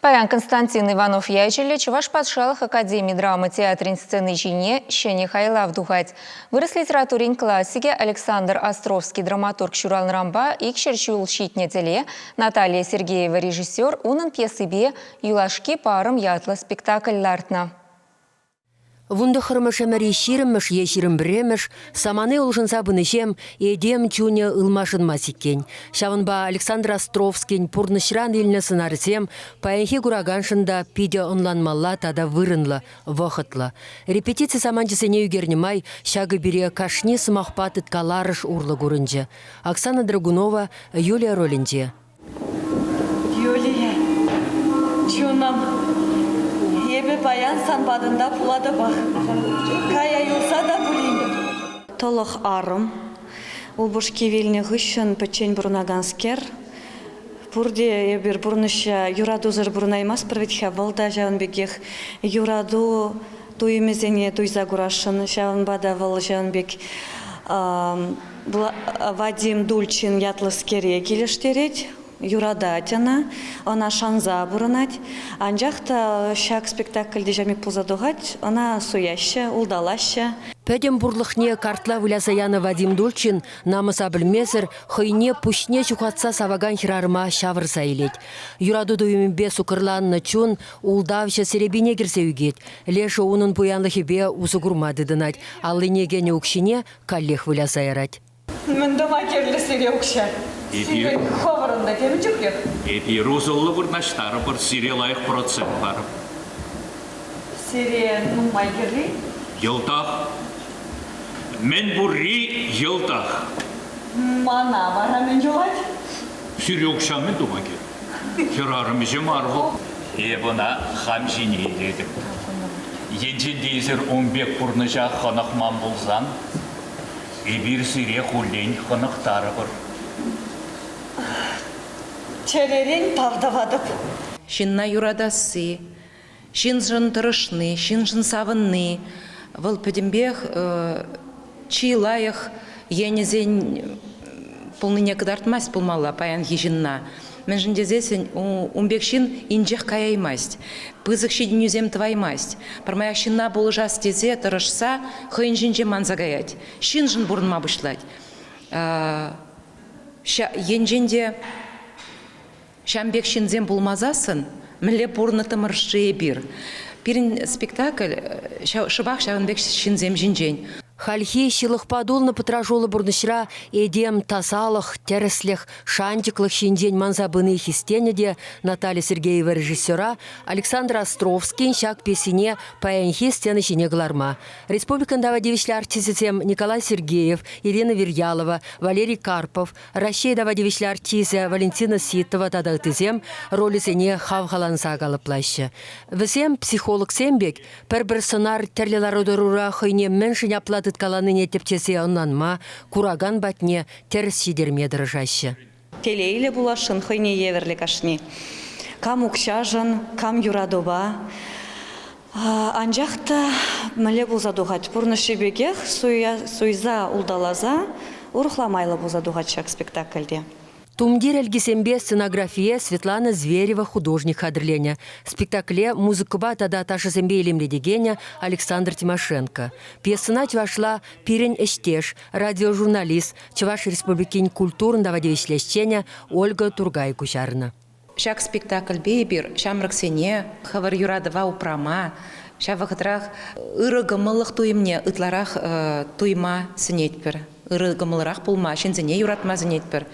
Паян Константин Иванов ячӗллӗ Чӑваш патшалӑх академи драма театрӗн сцени ҫине ҫӗнӗ хайлав тухать. Вырӑс литературин классикӗ Александр Островский драматург ҫуралнӑранпа икҫӗр ҫул ҫитнӗ тӗле Наталья Сергеева режиссер унӑн пьесипе «Юлашки парӑм» ятлӑ спектакль лартнӑ. Вунтӑххӑрмӗш ӗмӗри ҫирӗммӗш е ҫирӗм пӗрремӗш самани улшӑнса пынӑҫем этем чунӗ ылмашӑнмасть иккен. Ҫавӑнпа Александр Островскин пурнӑҫран илнӗ сӑнарӗсем паянхи кураканшӑн та питӗ ӑнланмалла тата вырӑнлӑ, вӑхӑтлӑ. Репетици саманчӗсене ӳкернӗ май ҫакӑ пире кашни сӑмахпа тыткаларӑш урлӑ курӑнчӗ. Оксана Драгунова Юлия ролӗнче. Юлия, чунӑм, эпӗ паян сан патӑнта пулатӑпах. Кая юлса та пулин. Тӑлӑх арӑм, упӑшки вилнӗ хыҫҫӑн пӗччен пурӑнаканскер, пурте эпир пурнӑҫа юратусӑр пурӑнаймастпӑр вӗт-ха, вӑл та ҫавӑн пекех юрату туйӑмӗсене туйса курасшӑн, ҫавӑнпа та вӑл ҫавӑн пек Вадим Дульчин ятлӑскере килӗштерет, юратать ӑна, ӑна шанса пурӑнать. Анчах та ҫак спектакльте ҫамик пулса тухать, ӑна суяҫҫӗ, улталаҫҫӗ. Пӗтӗм пурлӑхне картла выляса янӑ Вадим Дульчин намӑса пӗлмесӗр хӑйне пуҫне ҫухатса савакан хӗрарӑма ҫавӑрса илет. Юрату туйӑмӗпе суккӑрланнӑ чун ултавҫӑ серепине кӗрсе ӳкет. Лешӗ унӑн пуянлӑхӗпе усӑ курма тытӑнать, аллине кӗнӗ укҫине каллех выляса ярать. Мӗн тума кирлӗ сире укҫа? Сирӗн хӑвӑрӑн та темӗн чухлех. Эпир усӑллӑ вырнаҫтарӑпӑр, сире лайӑх процент парӑп. Сире нумай кирли? Йӑлтах. Мӗн пурри йӑлтах. Мана вара мӗн юлать? Сире укҫа мӗн тума кирлӗ? Хӗрарӑм ӗҫӗ мар вӑл. Эп ӑна хам ҫине илетӗп. Енчен те эсир ун пек пурнӑҫа хӑнӑхман пулсан, эпир сире хуллен хӑнӑхтарӑпӑр. Чӗререн тав тӑватӑп. Ҫынна юратасси, ҫыншӑн тӑрӑшни, ҫыншӑн савӑнни вӑл пӗтӗмпех чи лайӑх енӗсен пулнине кӑтартмасть пулмалла паянхи ҫынна. Мӗншӗн тесессӗн ун пек ҫын инҫех каяймасть, пысӑк ҫитӗнӳсем тӑваймасть. Пӗрмаях ҫынна пулӑшас тесе тӑрӑшса хӑйӗн ҫинчен манса каять, ҫыншӑн пурӑнма пуҫлать. Енчен те ҫавӑн пек ҫынсем пулмасассӑн мӗнле пурӑнӑттӑмӑр-ши эпир? Пирӗн спектакль шӑпах ҫавӑн пек ҫынсем ҫинчен. Хальхи ҫылӑхпа тулнӑ пӑтрашуллӑ пурнӑҫра этем тасалӑх, тӗрӗслӗх, шанчӑклӑх ҫинчен манса пыни хистенӗ те Наталья Сергеева режиссера Александр Островскин ҫак пьесине паянхи сцена ҫине кӑларма. Республикӑн тава тивӗҫлӗ артисчӗсем Николай Сергеев, Ирина Вирьялова, Валерий Карпов, Раҫҫей тава тивӗҫлӗ артисчӗ Валентина Ситова тата ыттисем ролӗсене хавхаланса калӑплаҫҫӗ. Вӗсем психологсем пек Пӗр-пӗр сӑнар тӗрлӗ лару-тӑрура хӑйне мӗншӗн апла тыткаланине тӗпчесе ӑнланма, куракан патне тӗрӗс ҫитерме тӑрӑшаҫҫӗ. Телейлӗ пуласшӑн хӑйне евӗрлӗ кашни. Кам укҫашӑн, кам юратупа. Анчах та мӗнле пулса тухать, пурнӑҫри пекех суйса улталаса урӑхла майлӑ пулса тухать ҫак спектакльте. Тумтир ӗлкисемпе сценографие Светлана Зверева художник хатӗрленӗ. Спектакле музыкӑпа тата ташӑсемпе илемлетекенӗ Александр Тимошенко. Пьесӑна чӑвашла пирӗн ӗҫтеш, радиожурналист, Чӑваш Республикин культурӑн тава тивӗҫлӗ ӗҫченӗ Ольга Тургай куҫарнӑ. Ҫак спектакльпе эпир ҫамрӑксене хӑвӑр юратӑва упрама, ҫав вӑхӑтрах ырӑ кӑмӑллӑх туйӑмне ытларах туйма сӗнетпӗр. Ырӑ кӑмӑлрах пулма, ҫынсене юратма сӗнетпӗр.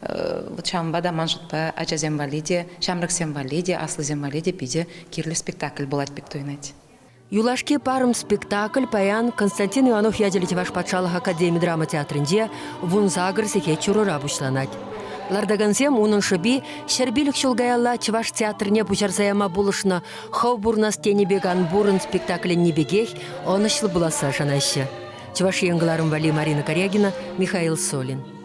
Вот ҫавӑнпа та ман шутпа ачасем валли те, ҫамрӑксем валли те, аслисем валли те питӗ кирлӗ спектакль пулать пек туйӑнать. Юлашки парӑм спектакль паян Константин Иванов ячӗллӗ Чӑваш патшалӑх академи драма театрӗнче вунсакӑр сехет ҫурӑра пуҫланать. Лартакансем унӑн шӑпи 105 ҫул каялла Чӑваш театрне пуҫарса яма пулӑшнӑ Хӑв пурӑнас тенӗ пек ан пурӑн спектаклӗнни пекех ӑнӑҫлӑ пуласса шанаҫҫӗ. Чӑваш Ен кӑларӑм валли Марина Корягина, Михаил Солин.